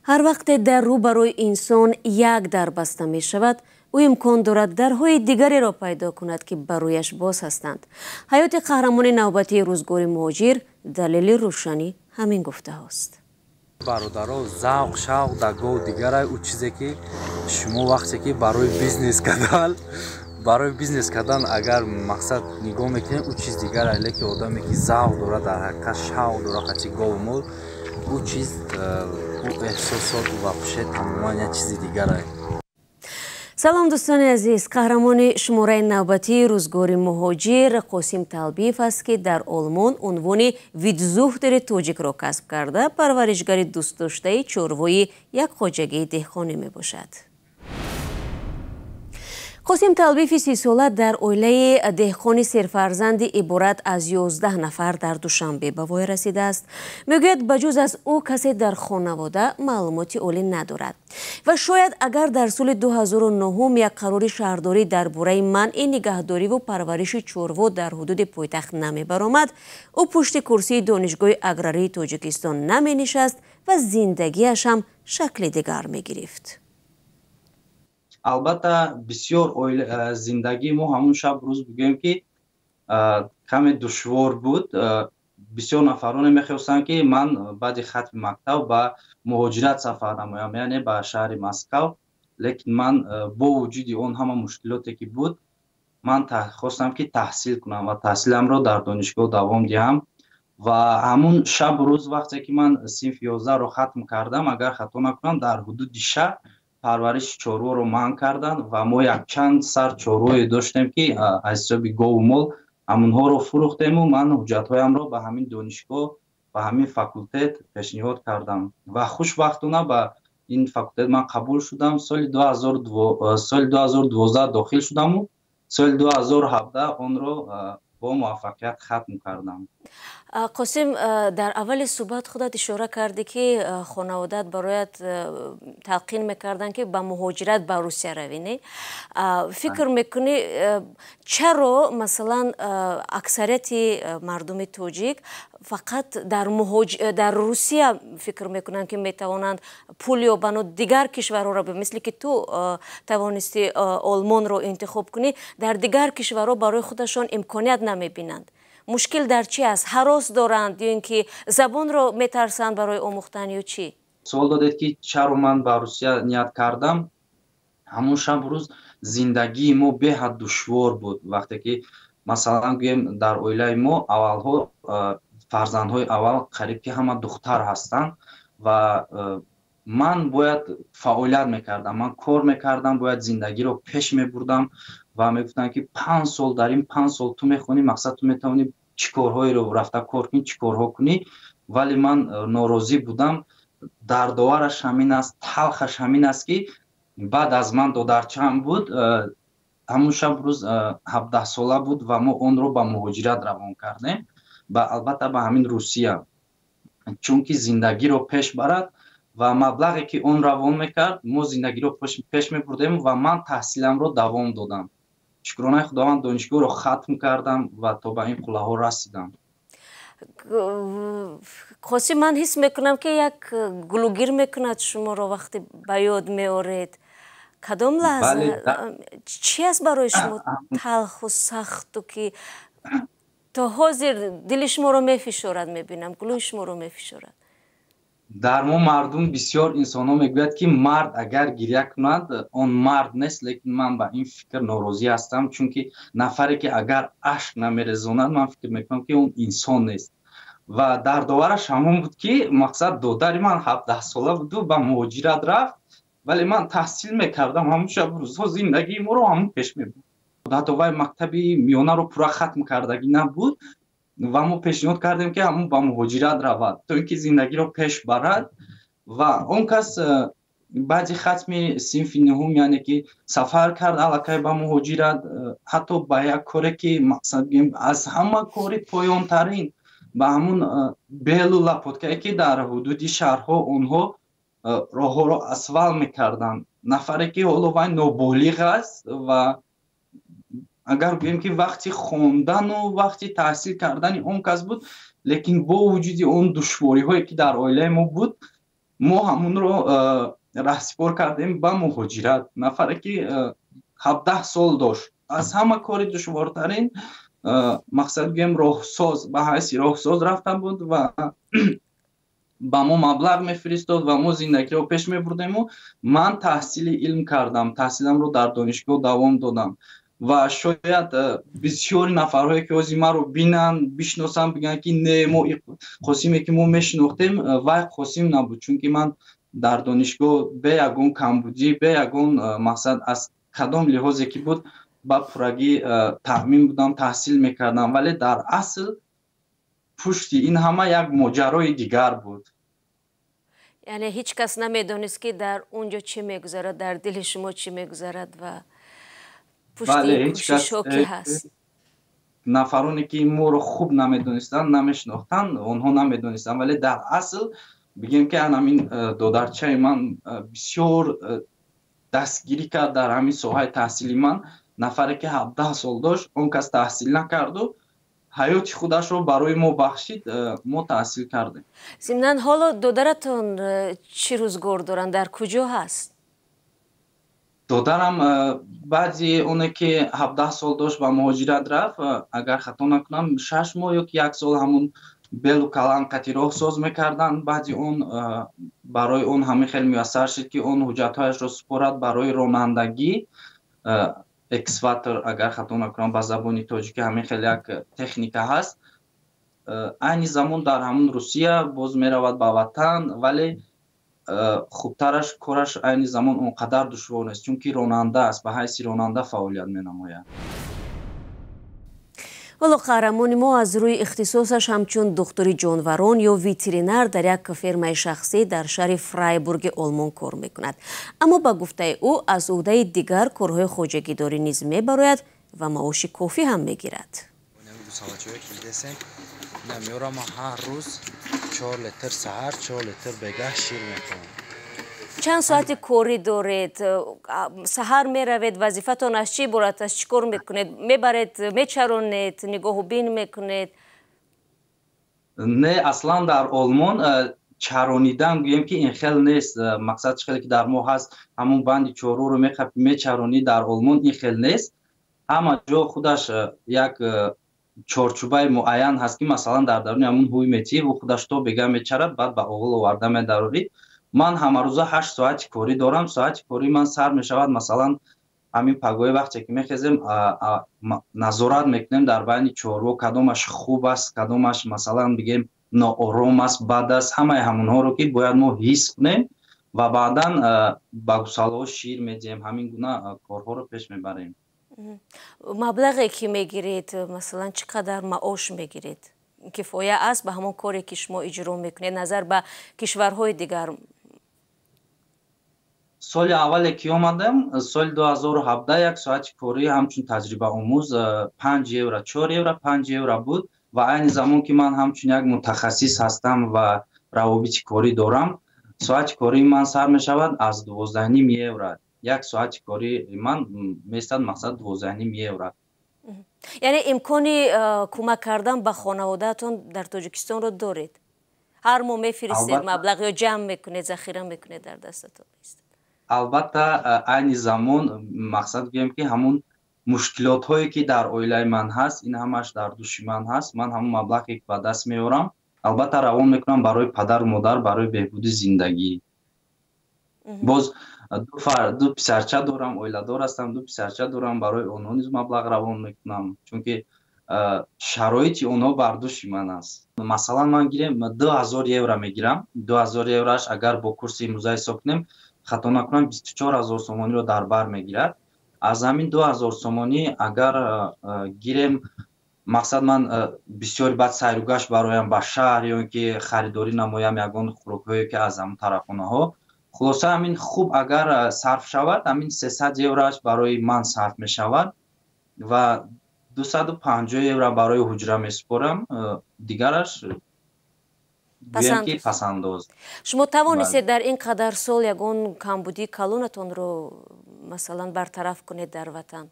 Ҳар вақте дар рӯ барои инсон як дар баста мешавад, ӯ имкон дорад дарҳои дигареро пайдо кунад, ки ба рӯяш боз ҳастанд. Ҳаёти қаҳрамони навбатии «Рӯзгори муҳоҷир» далели рӯшани ҳамин гуфтаҳост. Бародаро, завқ, шавқ дар гов дигарай. Ӯ чизе ки шумо вақте ки барои бизнес кардан агар мақсад нигоҳ мекунед, ӯ чиз дигарай. Лекин одаме ки завқ дорад, дар ҳақиқат шавқ дорад қати гову мол, ӯ чиз, ӯ эҳсосот, ӯ вообще тамоман як чизи дигарай. Салом, дӯстони азиз! Қаҳрамони шумораи навбатии «Рӯзгори муҳоҷир» Қосим Талбиев аст, ки дар Олмон унвони Viehzüchter и тоҷикро касб карда, парваришгари дӯстдоштаи чорвои як хоҷагии деҳқонӣ мебошад. Қосим Талбифи 30-сола дар оилаи деҳқони серфарзанди иборат аз 11 нафар дар Душанбе ба воя расидааст. Мегӯяд, ба ҷуз аз ӯ касе дар хонавода маълумоти олӣ надорад. Ва шояд агар дар соли 2009 як қарори шаҳрдорӣ дар бораи манъи нигаҳдориву парвариши чорво дар ҳудуди пойтахт намебаромад, ӯ пушти курсии Донишгоҳи аграрии Тоҷикистон наменишаст ва зиндагиаш ҳам шакли дигар мегирифт. Албатта, бисёр зиндагии мо ҳамун шаб рӯз, бигӯем ки, каме душвор буд. Бисёр нафароне мехостанд, ки ман баъди хатми мактаб ба муҳоҷират сафар намоям, яъне ба шаҳри Москав. Лекин ман бо вуҷуди он ҳама мушкилоте ки буд, ман хостам, ки таҳсил кунам ва таҳсиламро дар донишгоҳ давом диҳам. Ва ҳамун шабу рӯз, вақте ки ман синфи 11-ро хатм кардам, агар хато накунам, дар ҳудуди шаҳр парвариши чорворо манъ карданд. Ва мо якчанд сар чорвое доштем, ки аз ҳисоби гову мол, ҳамонҳоро фурӯхтему ман ҳуҷҷатҳоямро ба ҳамин донишгоҳ, ба ҳамин факултет пешниҳод кардам. Ва хушбахтона ба ин факултет ман қабул шудам. Соли 2012 дохил шудаму соли 2017 онро бо муваффақият хатм кардам. Қосим, дар аввали суҳбат худат ишора кардӣ, ки хонаводаат бароят талқин мекарданд, ки ба муҳоҷират ба Русия равӣ, не? Фикр мекунӣ, чаро, масалан, аксарияти мардуми тоҷик фақат дар Русия фикр мекунанд, ки метавонанд пул ёбану дигар кишварҳоро, мисли ки ту тавонисти Олмонро интихоб кунӣ, дар дигар кишварҳо барои худашон имконият намебинанд? Мушкил дар чи аст? Ҳарос доранд ё ин ки забонро метарсанд барои омӯхтан ё чӣ? Суол додед, ки чаро ман ба Русия ният кардам. Ҳамон шабу рӯз зиндагии мо беҳад душвор буд. Вақте ки, масалан, гӯем, дар оилаи мо аввалҳо фарзандҳои аввал қариб ки ҳама духтар ҳастанд ва ман бояд фаъолият мекардам, ман кор мекардам, бояд зиндагиро пеш мебурдам. Ва мегуфтанд, ки 5 сол, дар ин 5 сол ту мехонӣ, мақсад, ту метавонӣ чӣ корҳоеро рафта кор кунӣ, чӣ корҳо кунӣ. Вале ман норозӣ будам. Дардовараш ҳамин аст, талхаш ҳамин аст, ки баъд аз ман додарчаам буд, ҳамун шаб рӯз 17-сола буд ва мо онро ба муҳоҷират равон кардем, албатта, ба ҳамин Русия, чунки зиндагиро пеш барад. Ва маблағе ки он равон мекард, мо зиндагиро пеш мебурдем ва ман таҳсиламро давом додам. Шукронаи Худованд, донишгоҳро хатм кардам ва то ба ин қуллаҳо расидам. Қосим, ман ҳис мекунам, ки як гулугир мекунад шуморо, вақте ба ёд меоред. Кадом лаҳза, чӣ аст барои шумо талху сахту, ки то ҳозир дили шуморо мефишорад? Мебинам, гулӯи шуморо мефишорад. Дар мо мардум, бисёр инсонҳо мегӯяд, ки мард агар гиря кунад, он мард нест. Лекин ман ба ин фикр норозӣ ҳастам, чунки нафаре ки агар ашк намерезонад, ман фикр мекунам, ки он инсон нест. Ва дардовараш ҳамон буд, ки мақсад, додари ман 17-сола буду ба муҳоҷират рафт, вале ман таҳсил мекардам. Ҳамун шабу рӯзҳо зиндагии моро ҳамун пеш мебурд. Ҳатто вай мактаби миёнаро пурра хатм кардагӣ набуд ва мо пешниҳод кардем, ки ҳамун ба муҳоҷират равад, то ин ки зиндагиро пеш барад. Ва он кас баъди хатми синфи нуҳум, яъне ки сафар кард аллакай ба муҳоҷират, ҳатто ба як коре ки, мақсад, гӯем, аз ҳама кори поёнтарин, ба ҳамун белу лопаткае, ки дар ҳудуди шаҳрҳо онҳо роҳҳоро асфалт мекарданд. Нафаре ки ҳоло вай ноболиғ аст ва агар гӯем, ки вақти хондану вақти таҳсил кардани он кас буд, лекин бо вуҷуди он душвориҳое, ки дар оилаи мо буд. Мо ҳамунро раҳсипор кардем ба муҳоҷират. Нафаре ки 17 сол дошт, аз ҳама кори душвортарин, мақсад гӯем, роҳсоз, ба ҳайси роҳсоз рафта буд ва ба мо маблағ мефиристод ва мо зиндагиро пеш мебурдему ман таҳсили илм кардам, таҳсиламро дар донишгоҳ давом додам. Ва шояд бисёри нафарҳое ки ҳозир маро бинанд, бишносанд, бигӯянд ки не, мо Қосиме ки мо мешинохтем, вай Қосим набуд, чунки ман дар донишгоҳ бе ягон камбудӣ, бе ягон мақсад, аз кадом лиҳозе ки буд, ба пуррагӣ таъмин будам, таҳсил мекардам. Вале дар асл пушти ин ҳама як моҷарои дигар буд. Яъне ҳеҷ кас намедонист, ки дар он ҷо чӣ мегузарад, дар дили шумо чӣ мегузарад ва пушти кӯшишҳо ки ҳаст. Нафароне ки моро хуб намедонистанд, намешинохтанд, онҳо намедонистанд. Вале дар асл бигем ки анамин додарчаи ман бисёр дастгирӣ кард дар ҳамин соҳаи таҳсили ман. Нафаре ки 17 сол дошт, он кас таҳсил накарду ҳаёти худашро барои мо бахшид, мо таҳсил кардем. Зимнан, ҳоло додаратон чӣ рӯзгор доранд, дар куҷо ҳаст? Додарам баъди оне ки 17 сол дошт, ба муҳоҷират рафт. Агар хато накунам, 6 моҳ ё ки як сол ҳамун белу калан қати роҳсоз мекарданд. Баъди он барои он ҳамин хел муяссар шуд, ки он ҳуҷҷатҳояшро супорад барои ронандагӣ, экскаватор, агар хато накунам, ба забони тоҷикӣ ҳамин хел як техника ҳаст. Айни замон дар ҳамун Русия, боз меравад ба ватан, вале хубтараш, кораш айни замон он қадар душвор нест, чунки ронанда аст, ба ҳайси ронанда фаъолият менамояд. Ҳоло қаҳрамони мо аз рӯи ихтисосаш ҳамчун духтури ҷонварон ё ветеринар дар як фермаи шахсӣ дар шаҳри Фрайбурги Олмон кор мекунад. Аммо ба гуфтаи ӯ, аз ӯҳдаи дигар корҳои хоҷагидорӣ низ мебарояд ва маоши кофӣ ҳам мегирад. Меорам, ҳар рӯз 4 литр саҳар, 4 литр бегаҳ шир мехӯрам. Чанд соати корӣ доред? Саҳар меравед, вазифатон аз чӣ иборат аст? Чӣ кор мекунед? Мебаред, мечаронед, нигоҳубин мекунед? Не, аслан дар Олмон чаронидан, гӯем ки, ин хел нест. Мақсад, чӣ хеле ки дар мо ҳаст, ҳамун банди чорворо мехапӣ, мечаронӣ, дар Олмон ин хел нест. Ҳама ҷо худаш як чорчӯбаи муайян ҳаст, ки масалан дар даруни ҳамун ҳуй метиҳӣ, ӯ худаш то бега мечарад, баъд ба оғил оварда медарорӣ. Ман ҳамарӯза 8 соати корӣ дорам. Соати кории ман сар мешавад, масалан, ҳамин пагоҳи, вақте ки мехезем, назорат мекунем дар байни чорво, кадомаш хуб аст, кадомаш, масалан, бигем, ноором аст, бад аст. Ҳамаи ҳамонҳоро ки бояд мо ҳис кунем ва баъдан ба гусалаҳо шир медиҳем. Ҳамин гуна корҳоро пеш мебарем. Маблағе ки мегиред, масалан, чӣ қадар маош мегиред? Кифоя аст ба ҳамон коре ки шумо иҷро мекунед, назар ба кишварҳои дигар? Соли аввале ки омадам, соли 2017, як соати корӣ ҳамчун таҷрибаомӯз 5 евро, 4 евро, 5 евро буд. Ва айни замон ки ман ҳамчун як мутахассис ҳастам ва равобити корӣ дорам, соати кории ман сар мешавад аз 12,5 евро. Як соати кории ман меистад, мақсад, 12,5 евро. Яъне имкони кӯмак кардан ба хонаводаатон дар Тоҷикистонро доред? Ҳар моҳ мефиристед маблағ ё ҷамъ мекунед, захира мекунед, дар дастатон? Албатта, айни замон, мақсад гӯем ки, ҳамун мушкилотҳое ки дар оилаи ман ҳаст, ин ҳамаш дар души ман ҳаст. Ман ҳамун маблағе ки ба даст меорам, албатта, равон мекунам барои падару модар, барои беҳбуди зиндагӣ. Боз ду писарча дорам, оиладор ҳастам, ду писарча дорам, барои онҳо низ маблағ равон мекунам, чунки шароити онҳо бар души ман аст. Масалан, ман гирем, 2000 евро мегирам. 2000 евроаш агар бо курси имрӯза ҳисоб кунем, хато накунам, 24 000 сомониро дар бар мегирад. Аз ҳамин 2000 сомонӣ агар гирем, мақсад, ман бисёри баъд сайругашт бароям ба шаҳр ё ин ки харидорӣ намоям ягон хӯрокҳое ки аз ҳамун тарафхонаҳо, хулоса, ҳамин хуб агар сарф шавад, ҳамин 300 евроаш барои ман сарф мешавад ва 250 евро барои ҳуҷра месупорам, дигараш, гӯем ки, пасандоз. Шумо тавонистед дар ин қадар сол ягон камбудии калонатонро, масалан, бартараф кунед дар ватан?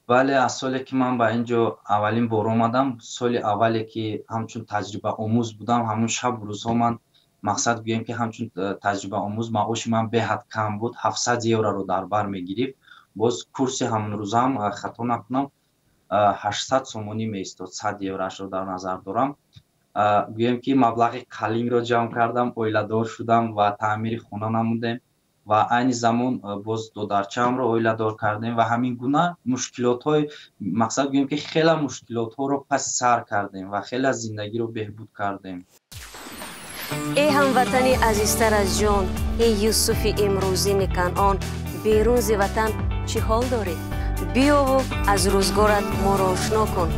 Бале, аз соле ки ман ба ин ҷо аввалин бор омадам, соли аввале ки ҳамчун таҷрибаомӯз будам, ҳамун шабу рӯзҳо ман Мақсад гӯем ки ҳамчун таҷрибаомӯз маоши ман беҳад кам буд, 700 евроро дар бар мегирифт. Боз курси ҳамон рӯзам, хато накунам, 800 сомонӣ меистод, 100 евроашро дар назар дорам. Гӯем ки маблағи қалингро ҷамъ кардам, оиладор шудам ва таъмири хона намудем ва айни замон боз додарчаамро оиладор кардем ва ҳамин гуна мушкилотҳои, мақсад гӯем ки хеле мушкилотҳоро паси сар кардем ва хеле зиндагиро беҳбуд кардем. Эй ҳамватани азизтар аз ҷон, эй Юсуфи имрӯзини Канъон, берун зи ватан чӣ ҳол дорӣ? Биёву аз рӯзгорат моро ошно кун.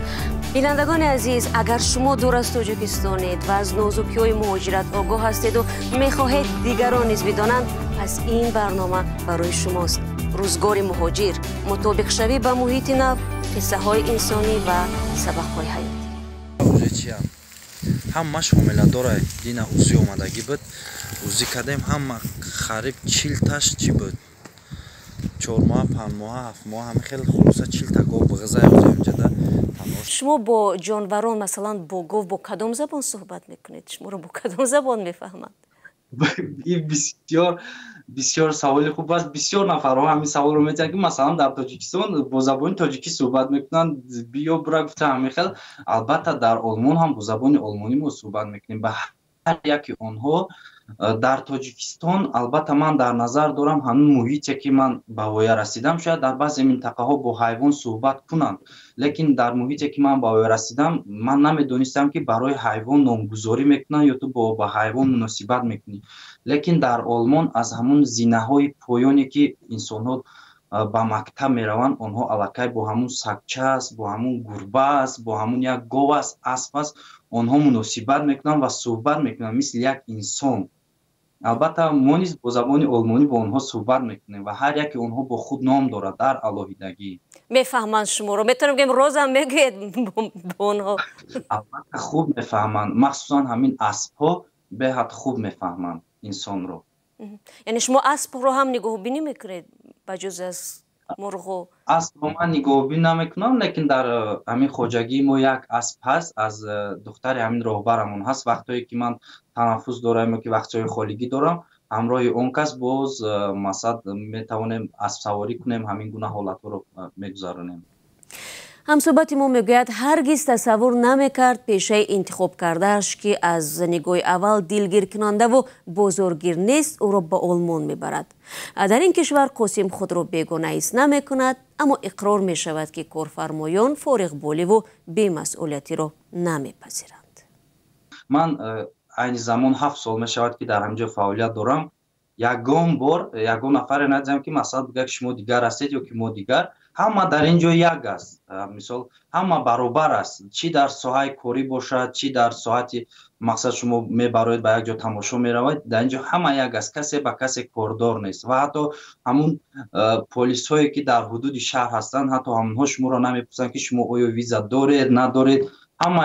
Бинандагони азиз, агар шумо дур аз Тоҷикистонед ва аз нозукиҳои муҳоҷират огоҳ ҳастеду мехоҳед дигарон низ бидонанд, пас ин барнома барои шумост. Рӯзгори муҳоҷир, мутобиқшавӣ ба муҳити нав, қиссаҳои инсонӣ ва сабақҳои ҳаётӣ. Ҳамаш ҳомиладора. Дина УЗИ омадагӣ буд, УЗИ кардем, ҳама қариб 40таш чӣ буд, 4 моҳа, 5 моҳа, 7 моҳа, ҳама хеле. Хулоса, 40та гов бағизай ҳозир. Шумо бо ҷонварон, масалан бо гов, бо кадом забон суҳбат мекунед? Шуморо бо кадом забон мефаҳманд? Ин бисёр бисёр саволи хуб аст. Бисёр нафарҳо ҳамин саволро метиҳанд, ки масалан дар Тоҷикистон бо забони тоҷикӣ суҳбат мекунанд, биё бура гуфта ҳамин хел. Албатта, дар Олмон ҳам бо забони олмонӣ мо суҳбат мекунем ба ҳар яки онҳо. Дар Тоҷикистон, албатта, ман дар назар дорам ҳамин муҳите ки ман ба воя расидам, шояд дар баъзе минтақаҳо бо ҳайвон суҳбат кунанд, лекин дар муҳите ки ман ба воя расидам, ман намедонистам, ки барои ҳайвон номгузорӣ мекунанд ё ту бо ба ҳайвон муносибат мекунӣ. Лекин дар Олмон аз ҳамун зинаҳои поёне ки инсонҳо ба мактаб мераванд, онҳо аллакай бо ҳамун сагча аст, бо ҳамун гурба аст, бо ҳамун як гов аст, асп аст, онҳо муносибат мекунанд ва суҳбат мекунанд мисли як инсон. Албатта, мо низ бо забони олмонӣ бо онҳо суҳбат мекунем ва ҳар яке онҳо бо худ ном дорад дар алоҳидагӣ. Мефаҳманд шуморо? Метавонем гӯем, розам мегӯед бо онҳо? Албатта, хуб мефаҳманд. Махсусан ҳамин аспҳо беҳад хуб мефаҳманд инсонро. Яъне шумо аспро ҳам нигоҳубинӣ мекунед, ба ҷуз аз мурғу? Аспро ман нигоҳубин намекунам, лекин дар ҳамин хоҷагии мо як асп ҳаст, аз духтари ҳамин роҳбарамон ҳаст. Вақтҳое ки ман танаффус дорам ё ки вақтҳои холигӣ дорам, ҳамроҳи он кас боз масалан метавонем аспсаворӣ кунем, ҳамин гуна ҳолатҳоро мегузаронем. Ҳамсӯҳбати мо мегӯяд, ҳаргиз тасаввур намекард пешаи интихобкардааш, ки аз нигоҳи аввал дилгиркунандаву бозоргир нест, ӯро ба Олмон мебарад. Дар ин кишвар Қосим худро бегона ҳис намекунад, аммо иқрор мешавад, ки корфармоён фориғболиву бемасъулиятиро намепазиранд. Ман айни замон 7 сол мешавад, ки дар ҳамин ҷо фаъолият дорам. Ягон бор ягон нафаре надидам, ки масалан бигӯяд, ки шумо дигар ҳастед ё ки мо дигар. Ҳама дар ин ҷо як аст, мисол, ҳама баробар аст, чӣ дар соҳаи корӣ бошад, чӣ дар соҳати, мақсад, шумо мебароед, ба як ҷо тамошо меравед, дар ин ҷо ҳама як аст, касе ба касе кордор нест. Ва ҳатто ҳамун полисҳое ки дар ҳудуди шаҳр ҳастанд, ҳатто ҳамонҳо шуморо намепурсанд, ки шумо оё виза доред, надоред. Ҳама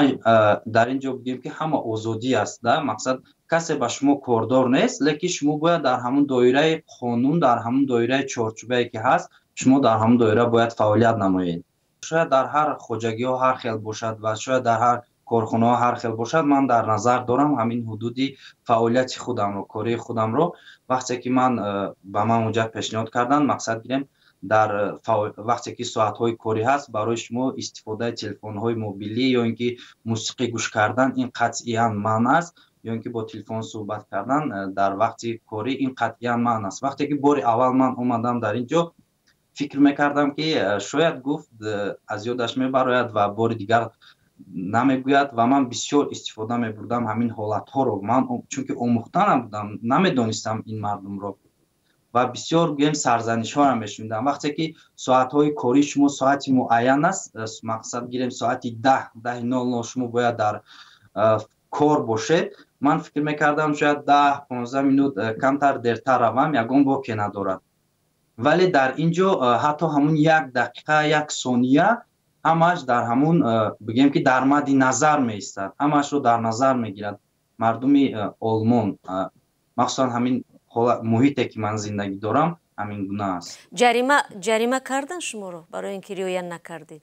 дар ин ҷо, бигӯем ки ҳама озодӣ аст да. Мақсад, касе ба шумо кордор нест, лекин шумо бояд дар ҳамун доираи қонун, дар ҳамун доираи чорчӯбае ки ҳаст, шумо дар ҳамун доира бояд фаъолият намоед. Шояд дар ҳар хоҷагиҳо ҳар хел бошад ва шояд дар ҳар корхонаҳо ҳар хел бошад. Ман дар назар дорам ҳамин ҳудуди фаъолияти худамро, кории худамро. Вақте ки ман ба ман онҷа пешниҳод карданд, мақсад гирем, дар вақте ки соатҳои корӣ ҳаст, барои шумо истифодаи телефонҳои мобилӣ ё ин ки мусиқӣ гӯш кардан ин қатъиян манъ аст, ё ин ки бо телефон суҳбат кардан дар вақти корӣ ин қатъиян манъ аст. Вақте ки бори аввал ман омадам дар ин ҷо, фикр мекардам, ки шояд гуфт, аз ёдаш мебарояд ва бори дигар намегӯяд. Ва ман бисёр истифода мебурдам ҳамин ҳолатҳоро. Ман чунки омӯхта набудам, намедонистам ин мардумро ва бисёр, гӯем, сарзанишҳоро мешунидам. Вақте ки соатҳои кории шумо соати муайян аст, мақсад гирем, соати 10, 10:00 шумо бояд дар кор бошед, ман фикр мекардам, шояд 10-15 минут камтар дертар равам, ягон боке надорад. Вале дар ин ҷо ҳатто ҳамун як дақиқа, як сония ҳамааш дар ҳамун, бигем ки, дар мадди назар меистад, ҳамаашро дар назар мегирад мардуми Олмон. Махсусан ҳамин муҳите ки ман зиндагӣ дорам, ҳамин гуна аст. Ҷарима кардан шуморо барои ин ки риоя накардед?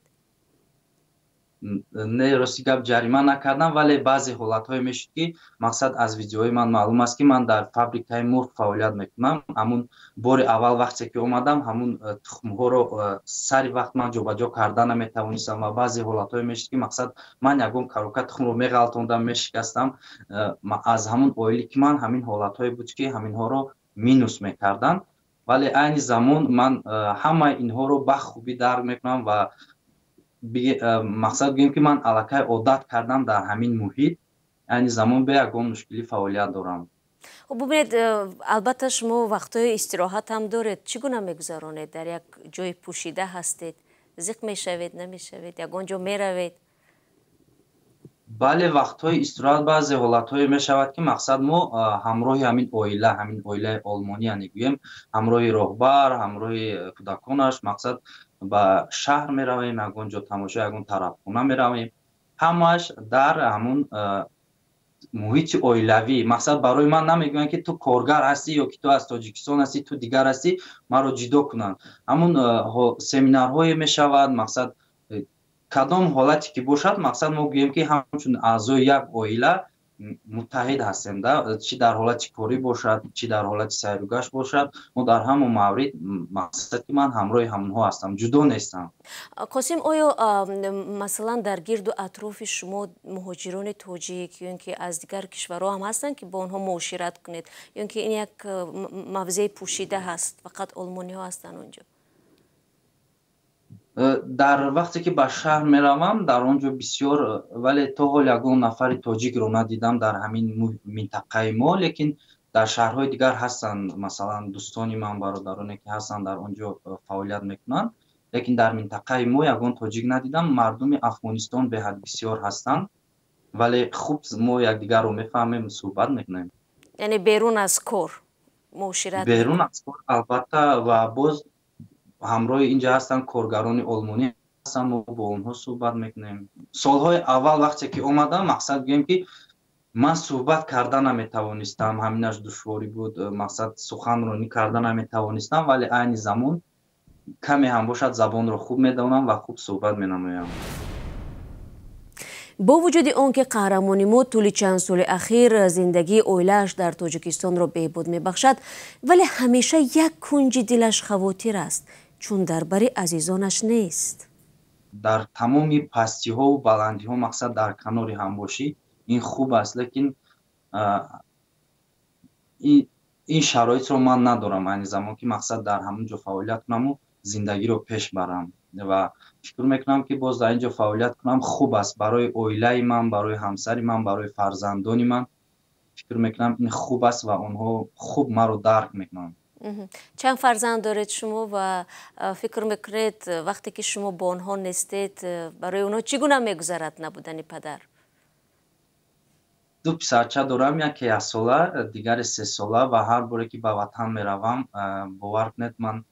Не, рости гап, ҷарима накардам, вале баъзе ҳолатҳое мешуд, ки мақсад аз видеоҳои ман маълум аст, ки ман дар фабрикаи мурғ фаъолият мекунам. Ҳамун бори аввал вақте ки омадам, ҳамун тухмҳоро сари вақт ман ҷобаҷо карда наметавонистам ва баъзе ҳолатҳое мешуд, ки мақсад ман ягон коробка тухмро меғалтондам, мешикастам. Аз ҳамун оилики ман ҳамин ҳолатҳое буд, ки ҳаминҳоро минус мекарданд. Вале айни замон ман ҳамаи инҳоро ба хубӣ дарк мекунам ва мақсад гӯем, ки ман аллакай одат кардам дар ҳамин муҳит. Айни замон бе ягон мушкилӣ фаъолият дорам. Хуб, бубинед, албатта шумо вақтҳои истироҳат ҳам доред. Чӣ гуна мегузаронед? Дар як ҷои пӯшида ҳастед, зиқ мешавед, намешавед, ягон ҷо меравед? Бале, вақтҳои истироҳат баъзе ҳолатҳое мешавад, ки мақсад мо ҳамроҳи ҳамин оила, ҳамин оилаи олмонӣ, яъне гӯем, ҳамроҳи роҳбар, ҳамроҳи кӯдаконаш, мақсад ба шаҳр меравем, ягон ҷо тамошо, ягон тарабхона меравем. Ҳамааш дар ҳамун муҳити оилавӣ. Мақсад барои ман намегӯянд, ки ту коргар ҳастӣ ё ки ту аз Тоҷикистон ҳастӣ, ту дигар ҳастӣ, маро ҷудо кунанд. Ҳамун семинарҳое мешавад, мақсад кадом ҳолате ки бошад, мақсад мо гӯем, ки ҳамчун аъзои як оила муттаҳид ҳастем да. Чӣ дар ҳолати корӣ бошад, чӣ дар ҳолати сайругашт бошад, мо дар ҳамон маврид, мақсад ки ман ҳамроҳи ҳамонҳо ҳастам, ҷудо нестам. Қосим, оё масалан дар гирду атрофи шумо муҳоҷирони тоҷик ё ин ки аз дигар кишварҳо ҳам ҳастанд, ки бо онҳо муошират кунед, ё ин ки ин як мавзеи пӯшида ҳаст, фақат олмониҳо ҳастанд онҷо? Дар вақте ки ба шаҳр меравам, дар он ҷо бисёр, вале то ҳол ягон нафари тоҷикро надидам дар ҳамин минтақаи мо. Лекин дар шаҳрҳои дигар ҳастанд, масалан дӯстони ман, бародароне ки ҳастанд, дар он ҷо фаъолият мекунанд. Лекин дар минтақаи мо ягон тоҷик надидам. Мардуми Афғонистон беҳад бисёр ҳастанд, вале хуб мо якдигарро мефаҳмем, суҳбат мекунем. Яъне берун аз кор муошират? Берун аз кор, албатта. Ва боз ҳамроҳи инҷа ҳастанд, коргарони олмонӣ ҳастанд, мо бо онҳо суҳбат мекунем. Солҳои аввал вақте ки омадам, мақсад гӯем, ки ман суҳбат карда наметавонистам, ҳаминаш душворӣ буд. Мақсад суханронӣ карда наметавонистам, вале айни замон каме ҳам бошад забонро хуб медонам ва хуб суҳбат менамоям. Бо вуҷуди он ки қаҳрамони мо тӯли чанд соли ахир зиндагии оилааш дар Тоҷикистонро беҳбуд мебахшад, вале ҳамеша як кунҷи дилаш хавотир аст, чун дар бари азизонаш нест. Дар тамоми пастиҳову баландиҳо, мақсад дар канори ҳам бошӣ, ин хуб аст. Лекин ин шароитро ман надорам айни замон, ки мақсад дар ҳамон ҷо фаъолият кунаму зиндагиро пеш барам. Ва фикр мекунам, ки боз дар ин ҷо фаъолият кунам хуб аст барои оилаи ман, барои ҳамсари ман, барои фарзандони ман. Фикр мекунам, ин хуб аст ва онҳо хуб маро дарк мекунанд. Чанд фарзанд доред шумо ва фикр мекунед, вақте ки шумо бо онҳо нестед, барои онҳо чӣ гуна мегузарад набудани падар? Ду писарча дорам, яке 1 сола, дигаре 3 сола. Ва ҳар боре ки ба ватан меравам, бовар кунед, ман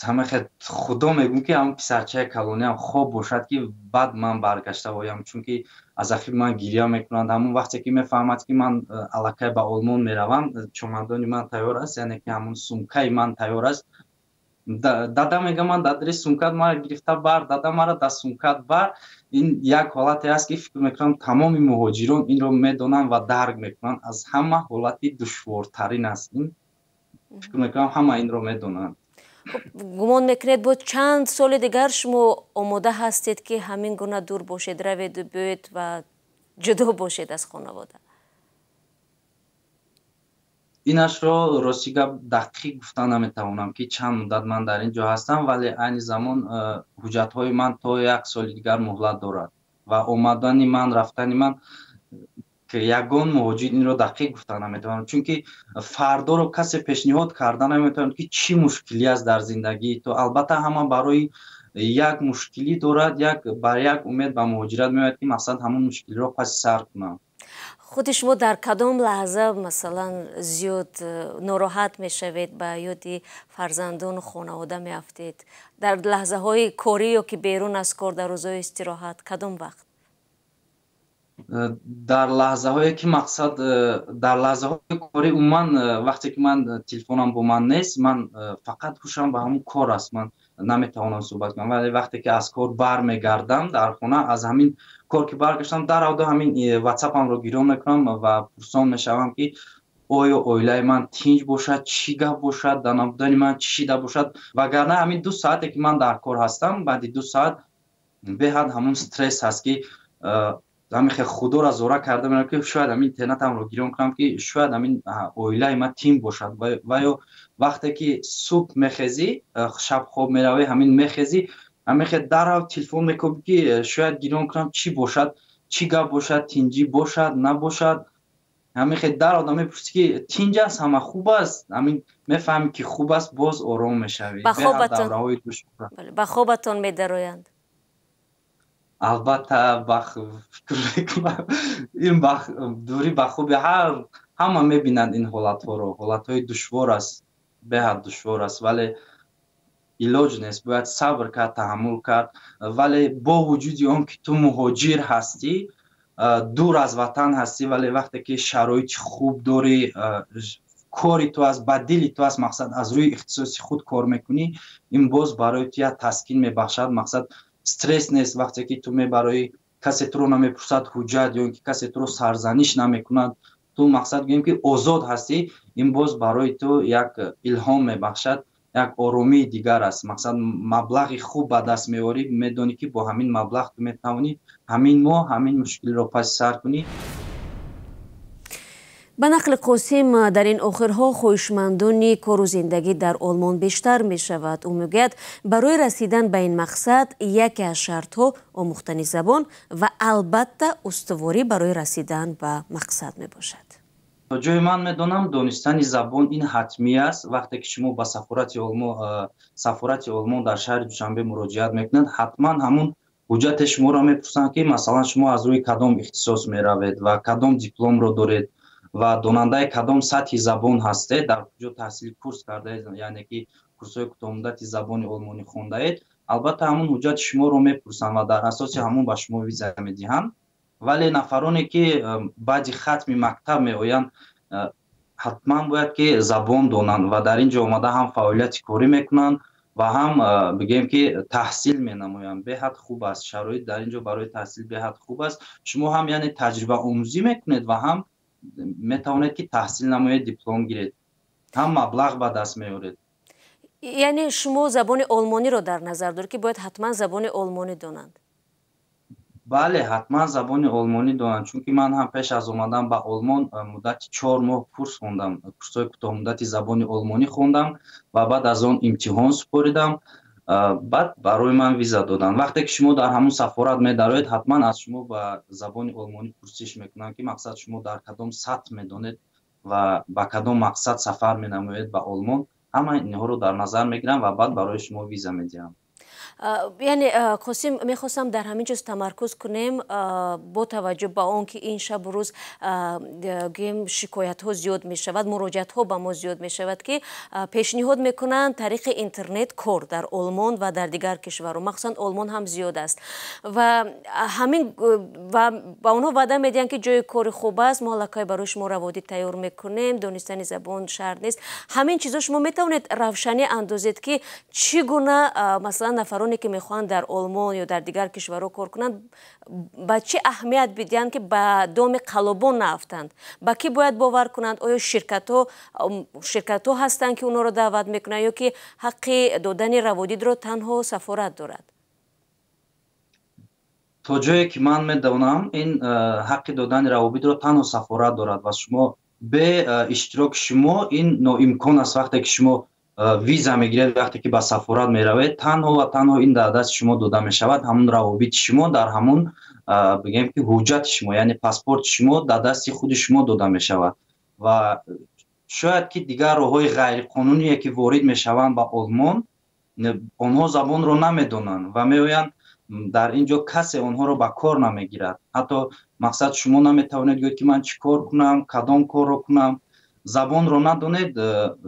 ҳамахе худо мегӯм, ки ҳамн писарчаи калониам хоб бошад, ки баъд ман баргашта оям, чунки аз ақиби ман гиря мекунанд. Ҳамон вақте ки мефаҳмад, ки ман аллакай ба Олмон меравам, чомадони ман тайёр аст, яъне ки ҳамон сумкаи ман тайёр аст, дада мега, ман дар сумкат мара гирифта бар, дада, мара дар сумкат бар. Ин як ҳолате аст, ки фикр мекунам, тамоми муҳоҷирон инро медонанд ва дарк мекунанд. Аз ҳама ҳолати душвортарин аст ин. Фикр мекунам, ҳама инро медонанд. Гумон мекунед, бо чанд соли дигар шумо омода ҳастед, ки ҳамин гуна дур бошед, раведу биёед ва ҷудо бошед аз хонавода? Инашро, рости гап, дақиқ гуфта наметавонам, ки чанд муддат ман дар ин ҷо ҳастам. Вале айни замон ҳуҷҷатҳои ман то як соли дигар муҳлат дорад ва омадани ман, рафтани ман, ягон муҳоҷир инро дақиқ гуфта наметавонам, чунки фардоро касе пешниҳод карда наметавонад, ки чӣ мушкилӣ аст дар зиндагии ту. Албатта, ҳама барои як мушкилӣ дорад, як бар як умед ба муҳоҷират меояд, ки мақсад ҳамон мушкилиро паси сар кунам. Худи шумо дар кадом лаҳза, масалан, зиёд нороҳат мешавед, ба ёди фарзандону хонавода меафтед? Дар лаҳзаҳои корӣ ё ки берун аз кор, дар рӯзҳои истироҳат, кадом вақт? Дар лаҳзаҳое ки мақсад дар лаҳзаҳои корӣ, умуман вақте ки ман телефонам бо ман нест, ман фақат ҳушам ба ҳамон кор аст. Ман Наметавонам суҳбат кунам, вале вақте ки аз кор бармегардам, дар хона аз ҳамин кор ки баргаштам, даравду ҳамин ватсапамро гирон мекунам ва пурсон мешавам, ки оё оилаи ман тинҷ бошад, чӣ гап бошад, дар набудани ман чӣ шида бошад. Вагарна ҳамин 2 саате ки ман дар кор ҳастам, баъди 2 саат беҳад ҳамун стресс ҳаст, ки ҳамин хел худоро зора карда мерам, ки шояд ҳамин интернетамро гирон кунам, ки шояд ҳамин оилаи ман тинҷ бошад. Ва ё вақте ки субҳ мехезӣ, шаб хоб меравӣ, ҳамин мехезӣ, ҳамин хел дарав телефон мекунӣ, ки шояд гирон кунам, чӣ бошад, чӣ гап бошад, тинҷӣ бошад, набошад. Ҳамин хел дар одам мепурсӣ, ки тинҷ аст, ҳама хуб аст. Ҳамин мефаҳмӣ, ки хуб аст, боз ором мешавӣ. Ба хобатон медароянд? Албатта, фикр мекунам, ин дурӣ ба хуби ҳар ҳама мебинанд ин ҳолатҳоро. Ҳолатҳои душвор аст, беҳад душвор аст, вале илоҷ нест, бояд сабр кард, таҳаммул кард. Вале бо вуҷуди он ки ту муҳоҷир ҳастӣ, дур аз ватан ҳастӣ, вале вақте ки шароити хуб дорӣ, кори ту аст, ба дили ту аст, мақсад, аз рӯи ихтисоси худ кор мекунӣ, ин боз барои ту як таскин мебахшад. Мақсад, стресс нест. Вақте ки ту мебароӣ, касе туро намепурсад ҳуҷҷат ё ин ки касе туро сарзаниш намекунад. Ту, мақсад, гӯем ки озод ҳастӣ. Ин боз барои ту як илҳом мебахшад, як оромии дигар аст. Мақсад, маблағи хуб ба даст меорӣ, медонӣ, ки бо ҳамин маблағ ту метавонӣ ҳамин моҳ ҳамин мушкилиро паси сар кунӣ. Ба нақли Қосим, дар ин охирҳо хоҳишмандони кору зиндагӣ дар Олмон бештар мешавад. Ӯ мегӯяд, барои расидан ба ин мақсад яке аз шартҳо омӯхтани забон ва албатта устуворӣ барои расидан ба мақсад мебошад. То ҷое ман медонам, донистани забон ин ҳатмӣ аст. Вақте ки шумо ба сафорати Олмон дар шаҳри Душанбе муроҷиат мекунед, ҳатман ҳамун ҳуҷҷате шуморо мепурсанд, ки масалан шумо аз рӯи кадом ихтисос меравед ва кадом дипломро доред ва донандаи кадом сатҳи забон ҳастед, дар куҷо таҳсили курс кардаед, яъне ки курсҳои кӯтоҳмуддати забони олмонӣ хондаед. Албатта, ҳамун ҳуҷҷати шуморо мепурсанд ва дар асоси ҳамун ба шумо виза медиҳанд. Вале нафароне ки баъди хатми мактаб меоянд, ҳатман бояд ки забон донанд ва дар ин ҷо омада ҳам фаъолияти корӣ мекунанд ва ҳам, бигӯем ки, таҳсил менамоянд. Беҳад хуб аст, шароит дар ин ҷо барои таҳсил беҳад хуб аст. Шумо ҳам, яъне, таҷрибаомӯзӣ мекунед ва ҳам метавонед, ки таҳсил намоед, диплом гиред, ҳам маблағ ба даст меоред. Яъне шумо забони олмониро дар назар доред, ки бояд ҳатман забони олмонӣ донанд? Бале, ҳатман забони олмонӣ донанд, чунки ман ҳам пеш аз омадан ба Олмон муддати 4 моҳ курс хондам, курсҳои кӯтоҳмуддати забони олмонӣ хондам ва баъд аз он имтиҳон супоридам. Баъд барои ман виза доданд. Вақте ки шумо дар ҳамун сафорат медароед, ҳатман аз шумо ба забони олмонӣ пурсиш мекунанд, ки мақсад, шумо дар кадом сатҳ медонед ва ба кадом мақсад сафар менамоед ба Олмон. Ҳамаи инҳоро дар назар мегиранд ва баъд барои шумо виза медиҳанд. Яъне, Қосим, мехостам дар ҳамин чиз тамаркуз кунем. Бо таваҷҷӯҳ ба он ки ин шабу рӯз, гӯем, шикоятҳо зиёд мешавад, муроҷиатҳо ба мо зиёд мешавад, ки пешниҳод мекунанд тариқи интернет кор дар Олмон ва дар дигар кишварҳо, махсусан Олмон ҳам зиёд аст, ва ҳамин ва ба онҳо ваъда медиҳанд, ки ҷои кори хуб аст, мо аллакай барои шумо раводид тайёр мекунем, донистани забон шарт нест. Ҳамин чизо шумо метавонед равшанӣ андозед, ки чӣ гуна, масалан, нафароне ки мехоҳанд дар Олмон ё дар дигар кишварҳо кор кунанд, ба чӣ аҳамият бидиҳанд, ки ба доми қаллобон наафтанд? Ба кӣ бояд бовар кунанд? Оё ширкатҳо ҳастанд, ки онҳоро даъват мекунанд, ё ки ҳаққи додани раводидро танҳо сафорат дорад? То ҷое ки ман медонам, ин ҳаққи додани равобитро танҳо сафорат дорад ва шумо бе иштироки шумо ин ноимкон аст. Вақте ки шумо виза мегиред, вақте ки ба сафорат меравед, танҳо ва танҳо ин дар дасти шумо дода мешавад. Ҳамун равобити шумо дар ҳамун, бигӯем ки, ҳуҷҷати шумо, яъне паспорти шумо дар дасти худи шумо дода мешавад. Ва шояд ки дигар роҳҳои ғайриқонуние ки ворид мешаванд ба Олмон, онҳо забонро намедонанд ва меоянд, дар ин ҷо касе онҳоро ба кор намегирад. Ҳатто, мақсад, шумо наметавонед гӯед, ки ман чӣ кор кунам, кадом корро кунам, забонро надонед.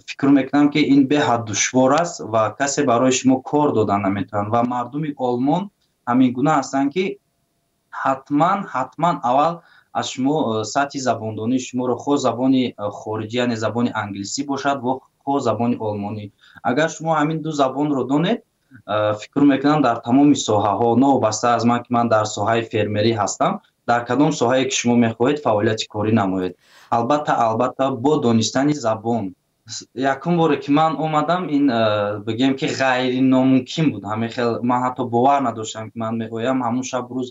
Фикр мекунам, ки ин беҳад душвор аст ва касе барои шумо кор дода наметавонад. Ва мардуми Олмон ҳамин гуна ҳастанд, ки ҳатман, ҳатман аввал аз шумо сатҳи забондонии шуморо, хоҳ забони хориҷӣ, яъне забони англисӣ бошад, хоҳ забони олмонӣ, агар шумо ҳамин ду забонро донед. Фикр мекунам, дар тамоми соҳаҳо, новобаста аз ман, ки ман дар соҳаи фермерӣ ҳастам, дар кадом соҳае ки шумо мехоҳед фаъолияти корӣ намоед, албатта, албатта, бо донистани забон. Якум боре ки ман омадам, ин бигем ки ғайриномумкин буд. Ҳамин хел ман ҳатто бовар надоштам, ки ман меоям. Ҳамун шаб рӯз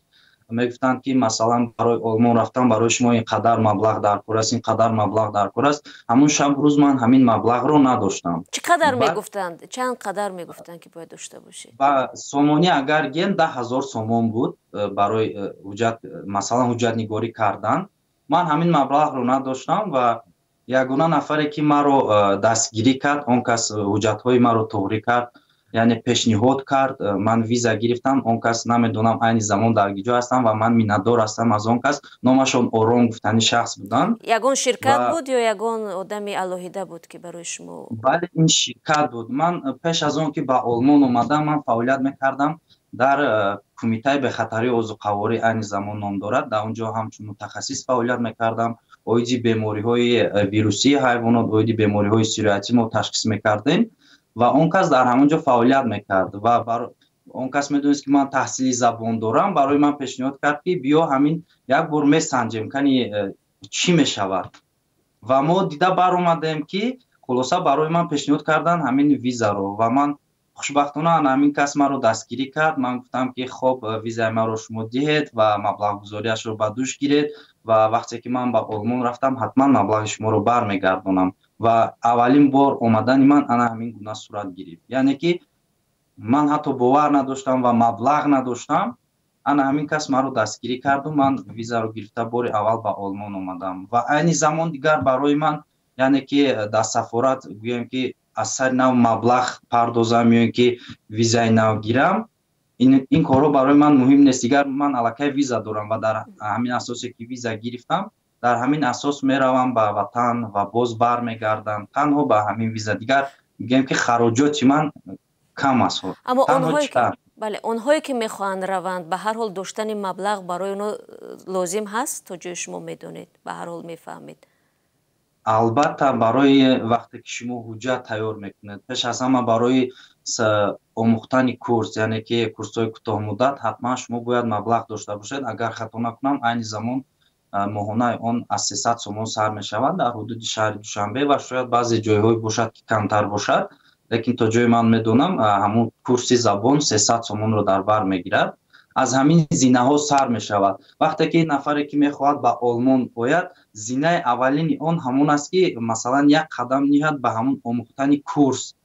мегуфтанд, ки масалан, барои Олмон рафтан барои шумо ин қадар маблағ дар кор аст, ин қадар маблағ дар кор аст. Ҳамун шаб рӯз ман ҳамин маблағро надоштам. Чӣ қадар мегуфтанд, чанд қадар мегуфтанд, ки бояд дошта бошед? Ба сомонӣ агар гӯем, 10 000 сомон буд барои ҳуҷҷат, масалан, ҳуҷҷатнигорӣ кардан. Ман ҳамин маблағро надоштам ва ягона нафаре ки маро дастгирӣ кард, он кас ҳуҷҷатҳои маро туғрӣ кард, яъне пешниҳод кард, ман виза гирифтам. Он кас, намедонам, айни замон дар куҷо ҳастам ва ман миннатдор ҳастам аз он кас. Номашон Ором гуфтани шахс буданд. Ягон ширкат буд ё ягон одами алоҳида буд, ки барои шумо? Бале, ин ширкат буд. Ман пеш аз он ки ба Олмон омадам, ман фаъолият мекардам дар Кумитаи бехатарии озуқаворӣ, айни замон ном дорад. Дар он ҷо ҳамчун мутахассис фаъолият мекардам. Оиди бемориҳои вирусии ҳайвонот, оиди бемориҳои сироятӣ мо ташхис мекардем ва он кас дар ҳамон ҷо фаъолият мекард. Ва он кас медонист, ки ман таҳсили забон дорам. Барои ман пешниҳод кард, ки биё, ҳамин як бор месанҷем, кани чӣ мешавад. Ва мо дида баромадем, ки хулоса барои ман пешниҳод карданд ҳамин визаро ва ман хушбахтона ҳамин кас маро дастгирӣ кард. Ман гуфтам, ки хоб, визаи маро шумо диҳед ва маблағгузориашро ба дӯш гиред ва вақте ки ман ба Олмон рафтам, ҳатман маблағи шуморо бармегардонам. Ва аввалин бор омадани ман ана ҳамин гуна сурат гирифт, яъне ки ман ҳатто бовар надоштам ва маблағ надоштам. Ана ҳамин кас маро дастгирӣ карду ман визаро гирифта, бори аввал ба Олмон омадам. Ва айни замон дигар барои ман, яъне ки дар сафорат гӯем, ки аз сари нав маблағ пардозам ё ин ки визаи нав гирам, ин корҳо барои ман муҳим нест. Дигар ман аллакай виза дорам ва дар ҳамин асосе ки виза гирифтам, дар ҳамин асос меравам ба ватан ва боз бармегардам танҳо ба ҳамин виза. Дигар мегӯем, ки хароҷоти ман кам аст. Аммо бале, онҳое ки мехоҳанд раванд, ба ҳар ҳол доштани маблағ барои онҳо лозим ҳаст. То ҷои шумо медонед, ба ҳар ҳол мефаҳмед. Албатта, барои вақте ки шумо ҳуҷҷат тайёр мекунед, пеш аз ҳама барои омӯхтани курс, яъне ки курсҳои кӯтоҳмуддат, ҳатман шумо бояд маблағ дошта бошед. Агар хато накунам, айни замон моҳонаи он аз 300 сомон сар мешавад дар ҳудуди шаҳри Душанбе ва шояд баъзе ҷойҳое бошад, ки камтар бошад, лекин то ҷое ман медонам, ҳамун курси забон 300 сомонро дар бар мегирад. Аз ҳамин зинаҳо сар мешавад. Вақте ки нафаре ки мехоҳад ба Олмон ояд, зинаи аввалини он ҳамон аст, ки масалан, як қадам ниҳад ба ҳамун омӯхтани курс,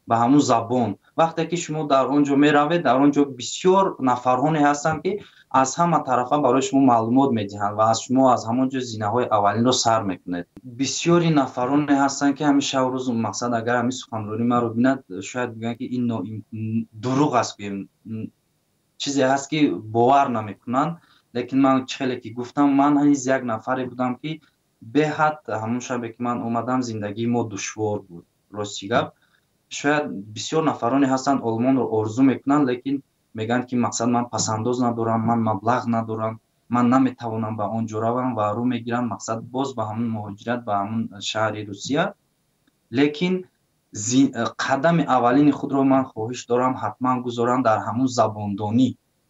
ба ҳамун забон. Вақте ки шумо дар он ҷо меравед, дар он ҷо бисёр нафарҳоне ҳастанд, ки аз ҳама тарафа барои шумо маълумот медиҳанд ва аз шумо аз ҳамон ҷо зинаҳои аввалинро сар мекунед. Бисёри нафароне ҳастанд, ки ҳамин шабу рӯз, мақсад, агар ҳамин суханронӣ маро бинад, шояд бигӯянд, ки ин дурӯғ аст, гӯем, чизе ҳаст, ки бовар намекунанд. Лекин ман чӣ хеле ки гуфтам, ман низ як нафаре будам, ки беҳад ҳамон шабе ки ман омадам, зиндагии мо душвор буд. Рости гап, шояд бисёр нафароне ҳастанд, Олмонро орзу мекунанд, лекин мегӯянд, ки мақсад, ман пасандоз надорам, ман маблағ надорам, ман наметавонам ба он ҷо равам, ва рӯ мегирам, мақсад, боз ба ҳамун муҳоҷират, ба ҳамун шаҳри Русия. Лекин қадами аввалини худро ман хоҳиш дорам, ҳатман гузорам дар ҳамун забондонӣ,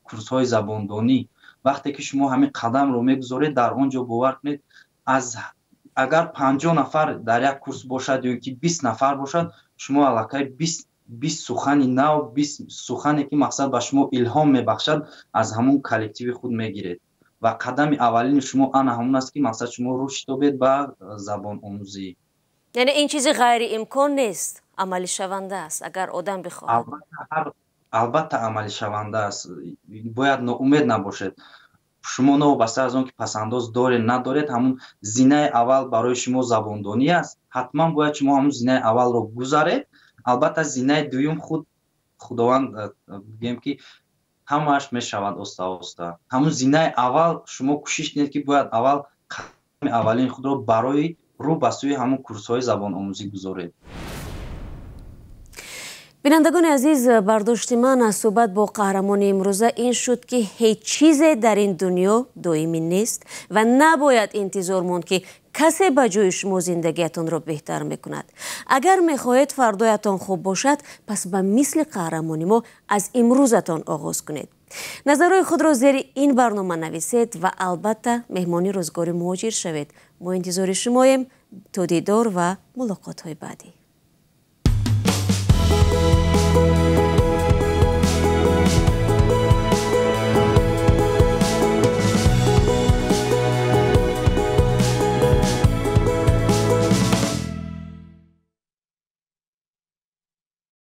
курсҳои забондонӣ. Вақте ки шумо ҳамин қадамро мегузоред, дар он ҷо, бовар кунед, аз агар 50 нафар дар як курс бошад ё ки 20 нафар бошад, шумо аллакай 20 сухани нав, 20 сухане ки, мақсад, ба шумо илҳом мебахшад, аз ҳамун коллективи худ мегиред. Ва қадами аввалини шумо ана ҳамун аст, ки, мақсад, шумо рӯ шитобед ба забономӯзӣ. Яъне ин чизи ғайриимкон нест, амалишаванда аст, агар одам бихоҳад. Албатта, амалишаванда аст. Бояд ноумед набошед. Шумо новобаста аз он ки пасандоз доред, надоред, ҳамун зинаи аввал барои шумо забондонӣ аст. Ҳатман бояд шумо ҳамун зинаи аввалро гузаред. Албатта, зинаи дуюм худ Худованд, бигӯем, ки ҳамааш мешавад оста оста. Ҳамун зинаи аввал шумо кӯшиш кунед, ки бояд аввал қадами аввалини худро барои рӯ ба сӯи ҳамун курсҳои забономӯзӣ гузоред. Бинандагони азиз, бардошти ман аз суҳбат бо қаҳрамони имрӯза ин шуд, ки ҳеҷ чизе дар ин дунё доимӣ нест ва набояд интизор монд, ки касе ба ҷои шумо зиндагиятонро беҳтар мекунад. Агар мехоҳед фардоятон хуб бошад, пас ба мисли қаҳрамони мо аз имрӯзатон оғоз кунед. Назарҳои худро зери ин барнома нависед ва албатта меҳмони Рӯзгори муҳоҷир шавед. Мо интизори шумоем. То дидор ва мулоқотҳои баъдӣ.